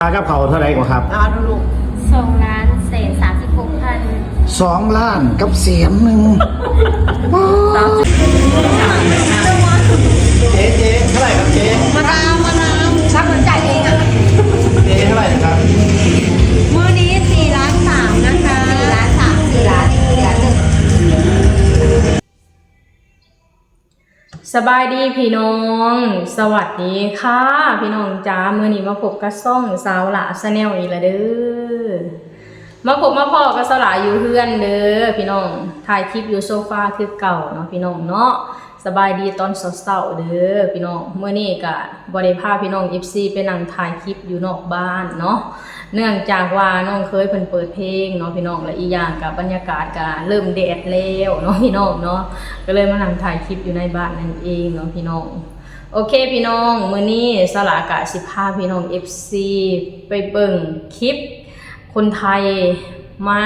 ຄ່າກັບເຂົ້າເທົ່າໃດກໍຄັບ? ສອງລ້ານແສນສາມສິບຫົກພັນ ສອງລ້ານກັບແສນໜຶ່ງ. ເຈ ເຈ ເທົ່າໃດຄັບເຈ? ມາດາມ ມາດາມ ຊັກຫົວໃຈເອງອະ. ເຈ ເທົ່າໃດຄັບ? ມື້ນີ້ສີ່ລ້ານສາມນະຄະ. ສີ່ລ້ານສາມ ສີ່ລ້ານ ສີ່ລ້ານໜຶ່ງ. ສະບາຍດີພີ່ນ້ອງ ສະຫວັດດີຄ່ະພີ່ນ້ອງຈ້າ. ມື້ນີ້ມາພົບກັບຊ່ອງສາວຫຼ້າ Channel ອີກແລ້ວເດີ. ມາພົບມາພໍ້ກັບສາວຫຼ້າຢູ່ເຮືອນເດີພີ່ນ້ອງ, ຖ່າຍຄລິບຢູ່ໂຊຟາຄືເກົ່າເນາະພີ່ນ້ອງເນາະ. ສະບາຍດີຕອນເຊົ້າໆເດີພີ່ນ້ອງ. ມື້ນີ້ກະບໍ່ໄດ້ພາພີ່ນ້ອງ ເອັຟຊີ ໄປນັ່ງຖ່າຍຄລິບຢູ່ນອກບ້ານເນາະ, ເນື່ອງຈາກວ່ານ້ອງເຂີຍເພິ່ນເປີດເພງເນາະພີ່ນ້ອງ, ແລະ ອີກຢ່າງກະບັນຍາກາດກະເລີ່ມແດດແລ້ວເນາະພີ່ນ້ອງເນາະ, ກໍເລີຍມານັ່ງຖ່າຍຄລິບຢູ່ໃນບ້ານນັ້ນເອງເນາະພີ່ນ້ອງ. ໂອເຄພີ່ນ້ອງ, ມື້ນີ້ສາວຫຼ້າກະຊິພາພີ່ນ້ອງ ເອັຟຊີ ໄປເບິ່ງຄລິບ ຄົນໄທມາ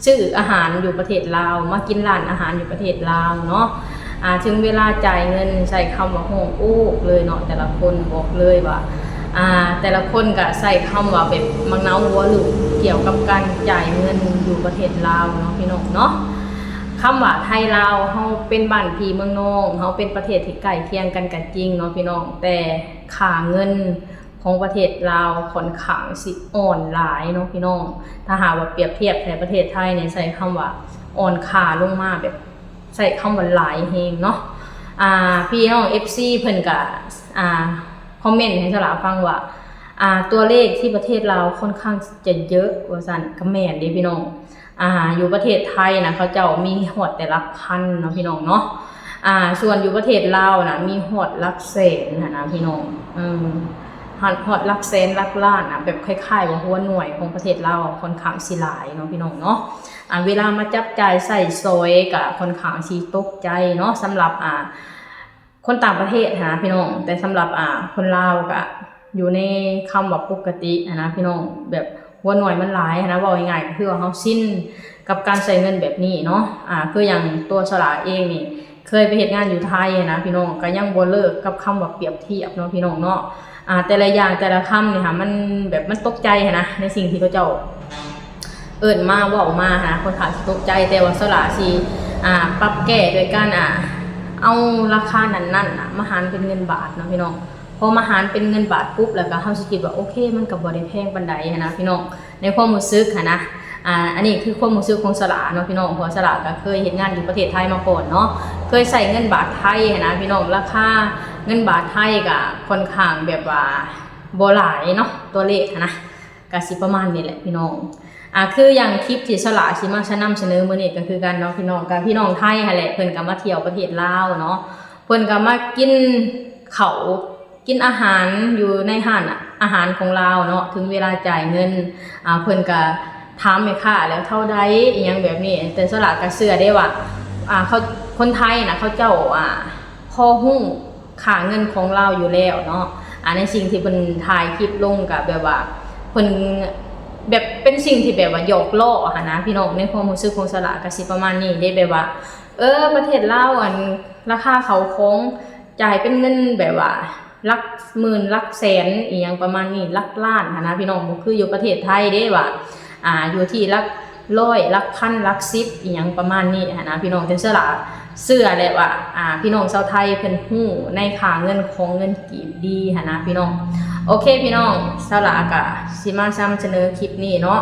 ຊື້ອາຫານຢູ່ປະເທດລາວ, ມາກິນຮ້ານອາຫານຢູ່ປະເທດລາວເນາະ. ອາ ເຖິງເວລາຈ່າຍເງິນໃຊ້ຄຳວ່າຮ້ອງໂອກເລີຍເນາະ, ແຕ່ລະຄົນບອກເລີຍວ່າ ອາ ແຕ່ລະຄົນກະໃຊ້ຄຳວ່າແບບໝາກນາວຫົວລູກ ກ່ຽວກັບການຈ່າຍເງິນຢູ່ປະເທດລາວເນາະພີ່ນ້ອງເນາະ. ຄຳວ່າໄທລາວເຮົາເປັນບ້ານພີ່ເມືອງນ້ອງ, ເຮົາເປັນປະເທດທີ່ໃກ້ຄຽງກັນກະຈິງເນາະພີ່ນ້ອງ, ແຕ່ຄ່າເງິນ ຂອງປະເທດລາວຂ້ອນຂ້າງຊິອ່ອນຫຼາຍເນາະພີ່ນ້ອງ. ຖ້າຫາກວ່າປຽບທຽບໃສ່ປະເທດໄທນີ້ ໃຊ້ຄຳວ່າອ່ອນຄ່າລົງມາ ແບບໃຊ້ຄຳວ່າຫຼາຍແຮງເນາະ. ອາ ພີ່ນ້ອງ ເອັຟຊີ ເພິ່ນກະ ອາ ຄອມເມັນໃຫ້ສາວຫຼ້າຟັງວ່າ ອາ ຕົວເລກທີ່ປະເທດລາວຂ້ອນຂ້າງຈະເຍີະວ່າຊັ້ນ, ກະແມ່ນເດ້ພີ່ນ້ອງ. ອາ ຢູ່ປະເທດໄທນະ ເຂົາເຈົ້າມີຮອດແຕ່ຫຼັກພັນເນາະພີ່ນ້ອງເນາະ. ອາ ສ່ວນຢູ່ປະເທດລາວນະ ມີຮອດຫຼັກແສນຫັ້ນນະພີ່ນ້ອງ. ເອີ ຮອດ ຮອດຫຼັກແສນຫຼັກລ້ານນະ, ແບບຄ້າຍໆວ່າຫົວໜ່ວຍຂອງປະເທດລາວຂ້ອນຂ້າງຊິຫຼາຍເນາະພີ່ນ້ອງເນາະ. ອາ ເວລາມາຈັບຈ່າຍໃຊ້ສອຍກະຂ້ອນຂ້າງຊິຕົກໃຈເນາະ, ສຳລັບ ອາ ຄົນຕ່າງປະເທດຫັ້ນນະພີ່ນ້ອງ, ແຕ່ສຳລັບ ອາ ຄົນລາວກະຢູ່ໃນຄຳວ່າປົກກະຕິຫັ້ນນະພີ່ນ້ອງ, ແບບຫົວໜ່ວຍມັນຫຼາຍຫັ້ນນະ. ເວົ້າງ່າຍໆ ກະຄືວ່າເຮົາຊິນກັບການໃຊ້ເງິນແບບນີ້ເນາະ. ອາ ຄືຢ່າງຕົວສາວຫຼ້າເອງນີ້ ເຄີຍໄປເຮັດງານຢູ່ໄທຫັ້ນນະພີ່ນ້ອງ, ກະຍັງບໍ່ເລີກກັບຄຳວ່າປຽບທຽບເນາະພີ່ນ້ອງເນາະ. ອາ ແຕ່ລະຢ່າງແຕ່ລະຄຳນີ້ຫາ ມັນແບບມັນຕົກໃຈຫັ້ນນະ, ໃນສິ່ງທີ່ເຂົາເຈົ້າ ເອີ້ນມາເວົ້າມາຫັ້ນນະ ຂ້ອນຂ້າງຊິຕົກໃຈ, ແຕ່ວ່າສາວຫຼ້າຊິ ອາ ປັບແກ້ໂດຍການ ອາ ເອົາລາຄານັ້ນໆນະ ມາຫານເປັນເງິນບາດເນາະພີ່ນ້ອງ. ພໍມາຫານເປັນເງິນບາດປຸບ ແລ້ວກະເຮົາຊິຄິດວ່າ ໂອເຄ ມັນກະບໍ່ໄດ້ແພງປານໃດຫັ້ນນະພີ່ນ້ອງ, ໃນຄວາມຮູ້ສຶກຫັ້ນນະ. ອາ ອັນນີ້ຄືຄວາມຮູ້ສຶກຂອງສາວຫຼ້າເນາະພີ່ນ້ອງ, ເພາະວ່າສາວຫຼ້າກະເຄີຍເຮັດງານຢູ່ປະເທດໄທມາກ່ອນເນາະ, ເຄີຍໃຊ້ເງິນບາດໄທຫັ້ນນະພີ່ນ້ອງ. ລາຄາເງິນບາດໄທກະຂ້ອນຂ້າງແບບວ່າບໍ່ຫຼາຍເນາະ, ຕົວເລກຫັ້ນນະ ກະຊິປະມານນີ້ແຫຼະພີ່ນ້ອງ. ອາ ຄືຢ່າງຄລິບທີ່ສາວຫຼ້າຊິມານຳສະເໜີມື້ນີ້ກະຄືກັນເນາະພີ່ນ້ອງ, ກະພີ່ນ້ອງໄທຫັ້ນແຫຼະ, ເພິ່ນກະມາທ່ຽວປະເທດລາວເນາະ, ເພິ່ນກະມາກິນເຂົ້າ ກິນອາຫານຢູ່ໃນຮ້ານອາຫານຂອງລາວເນາະ. ເຖິງເວລາຈ່າຍເງິນ ອາ ເພິ່ນກະຖາມແມ່ຄ້າແລ້ວເທົ່າໃດ ອີ່ຫຍັງແບບນີ້, ແຕ່ສາວຫຼ້າກະເຊື່ອເດ້ວ່າ ອາ ເຂົາ ຄົນໄທນະ ເຂົາເຈົ້າ ອາ ພໍຮູ້ ຄ່າເງິນຂອງລາວຢູ່ແລ້ວເນາະ. ອາ ໃນສິ່ງທີ່ເພິ່ນຖ່າຍຄລິບລົງກະແບບວ່າ ເພິ່ນແບບເປັນສິ່ງທີ່ແບບວ່າຫຍອກລໍ້ຫັ້ນນະພີ່ນ້ອງ, ໃນຄວາມຮູ້ສຶກຂອງສາວຫຼ້າກະຊິປະມານນີ້ເດ້, ແບບວ່າ ເອີ ປະເທດລາວ ອັນ ລາຄາເຂົ້າຂອງຈ່າຍເປັນເງິນແບບວ່າຫຼັກໝື່ນ ຫຼັກແສນ ອີ່ຫຍັງປະມານນີ້, ຫຼັກລ້ານຫັ້ນນະພີ່ນ້ອງ, ບໍ່ຄືຢູ່ປະເທດໄທເດ້ ວ່າ ອາ ຢູ່ທີ່ຫຼັກ ຮ້ອຍ ຫຼັກພັນ ຫຼັກສິບ ອີ່ຫຍັງປະມານນີ້ຫັ້ນນະພີ່ນ້ອງ. ແຕ່ສາວຫຼ້າເຊື່ອແຫຼະວ່າ ອາ ພີ່ນ້ອງຊາວໄທເພິ່ນຮູ້ໃນຄ່າເງິນຂອງເງິນກີບດີຫັ້ນນະພີ່ນ້ອງ. ໂອເຄພີ່ນ້ອງ, ສາວຫຼ້າກະຊິມານຳສະເໜີຄລິບນີ້ເນາະ.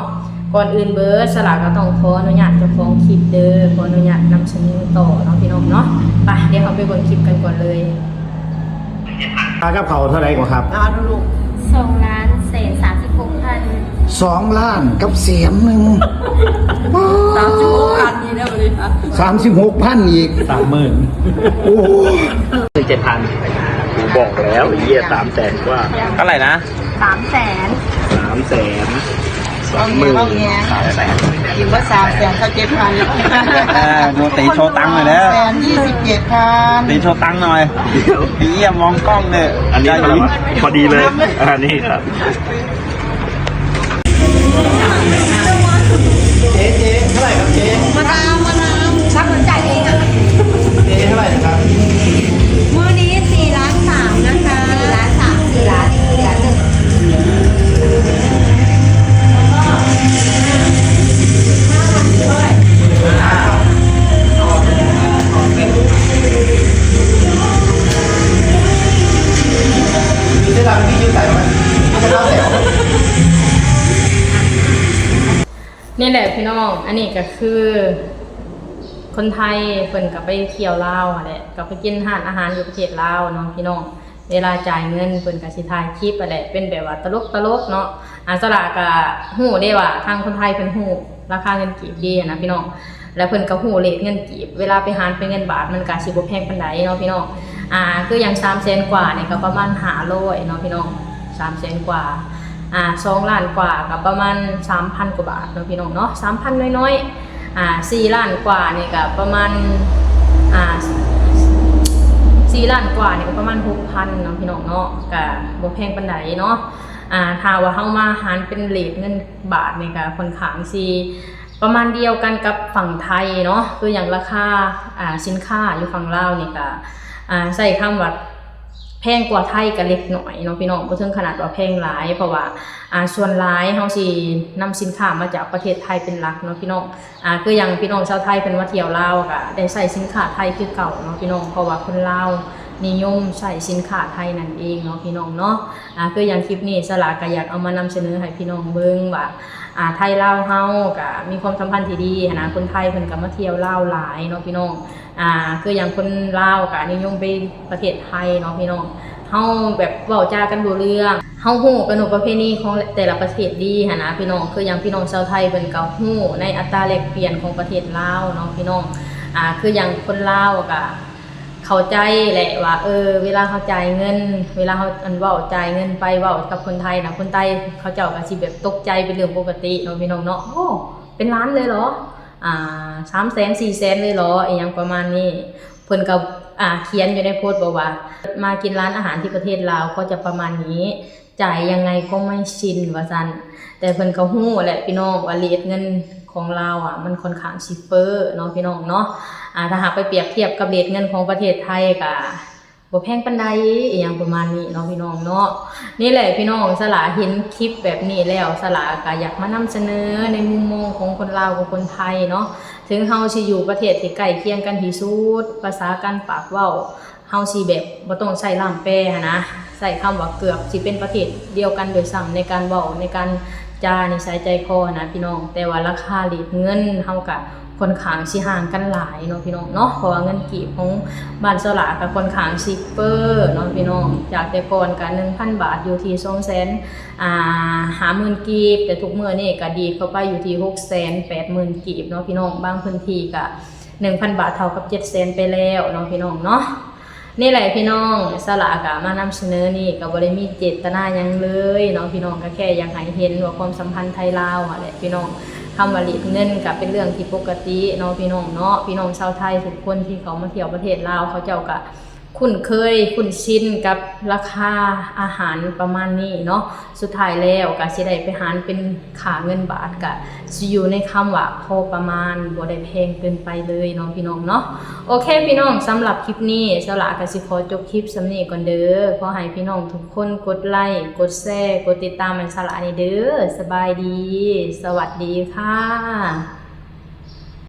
ກ່ອນອື່ນເບີດ ສາວຫຼ້າກະຕ້ອງຂໍອະນຸຍາດເຈົ້າຂອງຄລິບເດີ, ຂໍອະນຸຍາດນຳສະເໜີຕໍ່ເນາະພີ່ນ້ອງເນາະ. ໄປ ດຽວເຮົາໄປເບິ່ງຄລິບກັນກ່ອນເລີຍ. ຄ່າກັບເຂົ້າເທົ່າໃດກໍຄັບ? ສອງລ້ານແສນສາມສິບຫົກພັນ ສອງລ້ານກັບແສນໜຶ່ງ. ສາມສິບຫົກພັນນີ້ນະ ບັດນີ້ ສາມສິບຫົກພັນອີກ ສາມໝື່ນ. ໂອ້ ເຈັດພັນ ກູບອກແລ້ວ ໄອ້ເຫຍ ສາມແສນກວ່າ. ເທົ່າໃດນະ? ສາມແສນ ສາມແສນ ສາມໝື່ນ ສາມແສນ ອີກວ່າສາມແສນເທົ່າເຈັດພັນ. ເອີ ເຕະໂຊຕັງໜ່ອຍເດີ ສາມແສນຊາວເຈັດພັນ ເຕະໂຊຕັງໜ່ອຍ. ເຫຍ ມອງກ້ອງເດີ ອັນນີ້ ພໍດີເລີຍ ອັນນີ້ ເຈ ເຈ ເທົ່າໃດຄັບເຈ? ມາດາມ ມາດາມ ຊັກຫົວໃຈເອງອະ. ເຈ ເທົ່າໃດຄັບ? ມື້ນີ້ສີ່ລ້ານສາມນະຄະ. ສີ່ລ້ານສາມ ສີ່ລ້ານ ສີ່ລ້ານໜຶ່ງ. ນີ້ແຫຼະພີ່ນ້ອງ ອັນນີ້ກໍຄືຄົນໄທເພິ່ນກໍໄປທ່ຽວລາວຫັ້ນແຫຼະ ກໍໄປກິນຮ້ານອາຫານຢູ່ປະເທດລາວເນາະພີ່ນ້ອງ. ເວລາຈ່າຍເງິນເພິ່ນກໍຊິຖ່າຍຄລິບຫັ້ນແຫຼະ ເປັນແບບວ່າຕະຫຼົກໆເນາະ. ອາ ສາລາກໍຮູ້ເດ້ວ່າທາງຄົນໄທເພິ່ນຮູ້ລາຄາເງິນກີບດີຫັ້ນນະພີ່ນ້ອງ ແລ້ວເພິ່ນກໍຮູ້ເຣດເງິນກີບ ເວລາໄປຫານເປັນເງິນບາດມັນກໍຊິບໍ່ແພງປານໃດເນາະພີ່ນ້ອງ. ອາ ຄືຢ່າງສາມແສນກວ່ານີ້ກໍປະມານຫ້າຮ້ອຍເນາະພີ່ນ້ອງ ສາມແສນກວ່າ. ອາ ສອງລ້ານກວ່າກໍປະມານສາມພັນກວ່າບາດເນາະພີ່ນ້ອງເນາະ ສາມພັນນ້ອຍໆ. ອາ ສີ່ລ້ານກວ່ານີ້ກໍປະມານ ອາ ສີ່ລ້ານກວ່ານີ້ກໍປະມານຫົກພັນເນາະພີ່ນ້ອງເນາະ ກໍບໍ່ແພງປານໃດເນາະ. ອາ ຖ້າວ່າເຮົາມາຫານເປັນເຣດເງິນບາດນີ້ກໍຄ່ອນຂ້າງຊິປະມານດຽວກັນກັບຝັ່ງໄທເນາະ ຄືຢ່າງລາຄາ ອາ ສິນຄ້າຢູ່ຝັ່ງລາວນີ້ກໍ ອາ ໃຊ້ຄຳວ່າ ແພງກວ່າໄທກໍເລັກນ້ອຍເນາະພີ່ນ້ອງ ບໍ່ເຖິງຂະໜາດວ່າແພງຫຼາຍ ເພາະວ່າ ອາ ສ່ວນຫຼາຍເຮົາຊິນຳສິນຄ້າມາຈາກປະເທດໄທເປັນຫຼັກເນາະພີ່ນ້ອງ. ອາ ຄືຢ່າງພີ່ນ້ອງຊາວໄທເພິ່ນມາທ່ຽວລາວກໍໄດ້ໃຊ້ສິນຄ້າໄທຄືເກົ່າເນາະພີ່ນ້ອງ ເພາະວ່າຄົນລາວນິຍົມໃຊ້ສິນຄ້າໄທນັ້ນເອງເນາະພີ່ນ້ອງເນາະ. ອາ ຄືຢ່າງຄລິບນີ້ສາລາກໍຢາກເອົາມານຳສະເໜີໃຫ້ພີ່ນ້ອງເບິ່ງວ່າ ອາ ໄທລາວເຮົາກໍມີຄວາມສຳພັນທີ່ດີຫັ້ນນະ ຄົນໄທເພິ່ນກໍມາທ່ຽວລາວຫຼາຍເນາະພີ່ນ້ອງ. ອາ ຄືຢ່າງຄົນລາວກໍນິຍົມໄປປະເທດໄທເນາະພີ່ນ້ອງ ເຮົາແບບເວົ້າຈາກັນຮູ້ເລື່ອງ ເຮົາຮູ້ປະນຸປະເພນີຂອງແຕ່ລະປະເທດດີຫັ້ນນະພີ່ນ້ອງ. ຄືຢ່າງພີ່ນ້ອງຊາວໄທເພິ່ນກໍຮູ້ໃນອັດຕາແລກປ່ຽນຂອງປະເທດລາວເນາະພີ່ນ້ອງ. ອາ ຄືຢ່າງຄົນລາວກໍເຂົ້າໃຈແຫຼະວ່າ ເອີ ເວລາເຮົາຈ່າຍເງິນ ເວລາເຮົາ ອັນ ເວົ້າຈ່າຍເງິນໄປເວົ້າກັບຄົນໄທນະ ຄົນໄທເຂົາເຈົ້າກໍຊິແບບຕົກໃຈເປັນເລື່ອງປົກກະຕິເນາະພີ່ນ້ອງເນາະ. ໂອ້ ເປັນລ້ານເລີຍເຫລອ? ອາ ສາມແສນ ສີ່ແສນເລີຍເຫລອ? ອີ່ຫຍັງປະມານນີ້ ເພິ່ນກໍ ອາ ຂຽນຢູ່ໃນໂພສບອກວ່າ ມາກິນຮ້ານອາຫານທີ່ປະເທດລາວກໍຈະປະມານນີ້ ຈ່າຍຍັງໄງກໍໄມ່ຊິນ ວ່າຊັ້ນ. ແຕ່ເພິ່ນກໍຮູ້ແຫຼະພີ່ນ້ອງວ່າເຣດເງິນຂອງລາວອະ ມັນຄ່ອນຂ້າງຊິເຟີ້ເນາະພີ່ນ້ອງເນາະ. ອາ ຖ້າຫາກໄປປຽບທຽບກັບເຣດເງິນຂອງປະເທດໄທກໍບໍ່ແພງປານໃດ ອີ່ຫຍັງປະມານນີ້ເນາະພີ່ນ້ອງເນາະ. ນີ້ແຫຼະພີ່ນ້ອງ ສາລາເຫັນຄລິບແບບນີ້ແລ້ວ ສາລາກໍຢາກມານຳສະເໜີໃນມຸມມອງຂອງຄົນລາວກັບຄົນໄທເນາະ. ເຖິງເຮົາຊິຢູ່ປະເທດທີ່ໃກ້ຄຽງກັນທີ່ສຸດ ພາສາການປາກເວົ້າ ເຮົາຊິແບບບໍ່ຕ້ອງໃຊ້ລ່າມແປຫັ້ນນະ ໃຊ້ຄຳວ່າເກືອບຊິເປັນປະເທດດຽວກັນດ້ວຍຊ້ຳ ໃນການເວົ້າ ໃນການຈາ ນິໄສໃຈຄໍຫັ້ນນະພີ່ນ້ອງ. ແຕ່ວ່າລາຄາເຣດເງິນເຮົາກະຄ່ອນຂ້າງຊິຫ່າງກັນຫຼາຍເນາະພີ່ນ້ອງເນາະ ເພາະວ່າເງິນກີບຂອງບ້ານສາລາກະຄ່ອນຂ້າງຊິເຟີ້ເນາະພີ່ນ້ອງ. ຈາກແຕ່ກ່ອນກະໜຶ່ງພັນບາດຢູ່ທີ່ສອງແສນ ອາ ຫ້າໝື່ນກີບ ແຕ່ທຸກມື້ນີ້ກະດີດເຂົ້າໄປຢູ່ທີ່ຫົກແສນແປດໝື່ນກີບເນາະພີ່ນ້ອງ. ບາງພື້ນທີ່ກະໜຶ່ງພັນບາດເທົ່າກັບເຈັດແສນໄປແລ້ວເນາະພີ່ນ້ອງເນາະ. ນີ້ແຫຼະພີ່ນ້ອງ ສາລາກະມານຳສະເໜີນີ້ກະບໍ່ໄດ້ມີເຈດຕະນາຫຍັງເລີຍເນາະພີ່ນ້ອງ ກະແຄ່ຢາກໃຫ້ເຫັນວ່າຄວາມສຳພັນໄທລາວຫັ້ນແຫຼະພີ່ນ້ອງ. ຄຳວ່າເຣດເງິນກະເປັນເລື່ອງທີ່ປົກກະຕິເນາະພີ່ນ້ອງເນາະ. ພີ່ນ້ອງຊາວໄທທຸກຄົນທີ່ເຂົ້າມາທ່ຽວປະເທດລາວ ເຂົາເຈົ້າກະຄຸ້ນເຄີຍຄຸ້ນຊິນກັບລາຄາອາຫານປະມານນີ້ເນາະ. ສຸດທ້າຍແລ້ວກະຊິໄດ້ໄປຫານເປັນຄ່າເງິນບາດ ກະຊິຢູ່ໃນຄຳວ່າພໍປະມານ ບໍ່ໄດ້ແພງເກີນໄປເລີຍເນາະພີ່ນ້ອງເນາະ. ໂອເຄພີ່ນ້ອງ ສຳລັບຄລິບນີ້ ສາລາກະຊິຂໍຈົບຄລິບສ່ຳນີ້ກ່ອນເດີ. ຂໍໃຫ້ພີ່ນ້ອງທຸກຄົນກົດໄລ ກົດແຊ ກົດຕິດຕາມໃຫ້ສາລາແດ່ເດີ. ສະບາຍດີ ສະຫວັດດີຄ່ະ.